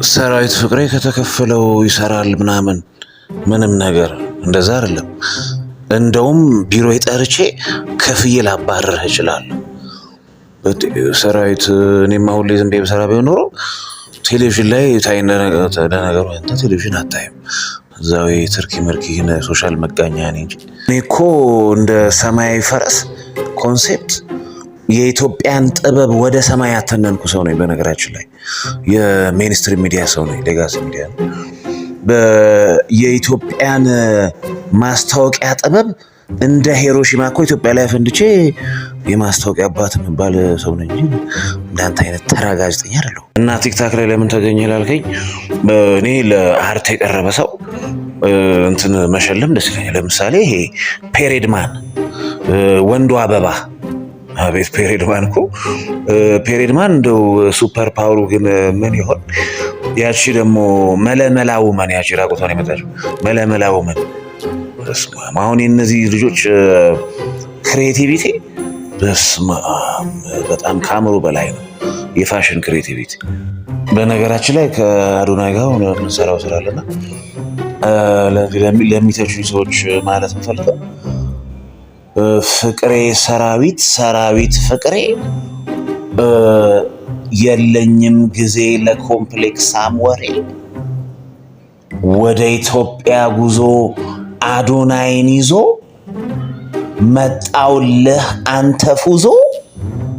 ሰራዊት ፍቅሬ ከተከፈለው ይሰራል ምናምን ምንም ነገር እንደዛ አይደለም። እንደውም ቢሮ ጠርቼ ከፍዬ ላባርርህ እችላለሁ። ሰራዊት እኔማ ሁሌ ዝም ብዬ ብሰራ ቢሆን ኖሮ ቴሌቪዥን ላይ ታይ። ለነገሩ አንተ ቴሌቪዥን አታይም። እዛው ትርኪ ምርኪ social መጋኛ ነኝ እንጂ እኔ እኮ እንደ ሰማያዊ ፈረስ concept የኢትዮጵያን ጥበብ ወደ ሰማይ ያተነንኩ ሰው ነኝ። በነገራችን ላይ የ mainstream media ሰው ነኝ። Legacy Media ነው። የኢትዮጵያን ማስታወቂያ ጥበብ እንደ ሂሮሺማ እኮ ኢትዮጵያ ላይ አፈንድቼ የማስታወቂያ አባት የምባል ሰው ነኝ እንጂ እንዳንተ አይነት ተራ ጋዜጠኛ አይደለሁም። እና TikTok ላይ ለምን ተገኘ ላልከኝ እኔ ለ art የቀረበ ሰው እንትን መሸለም ደስ ይለኛል። ለምሳሌ ይሄ Period Man፣ ወንዱ አበባ፣ አቤት Period Man እኮ፣ Period Man እንደው super power ኡ ግን ምን ይሆን? ያቺ ደግሞ መለመላ woman፣ ያቺ ራቁቷን የመጣችው መለመላ woman። በስመ አብ! አሁን የእነዚህ ልጆች creativity በስመ አብ በጣም ከአእምሮ በላይ ነው። የ fashion creativity። በነገራችን ላይ ከአዶናይ ጋር የምንሰራው ስራ አለና ለሚተቹኝ ሰዎች ማለት የምፈልገው ፍቅሬ ሰራዊት፣ ሰራዊት ፍቅሬ፣ የለኝም ጊዜ ለ complex ኣም ወሬ፣ ወደ ኢትዮጵያ ጉዞ አዶናይን ይዞ መጣውልህ አንተ ፉዞ።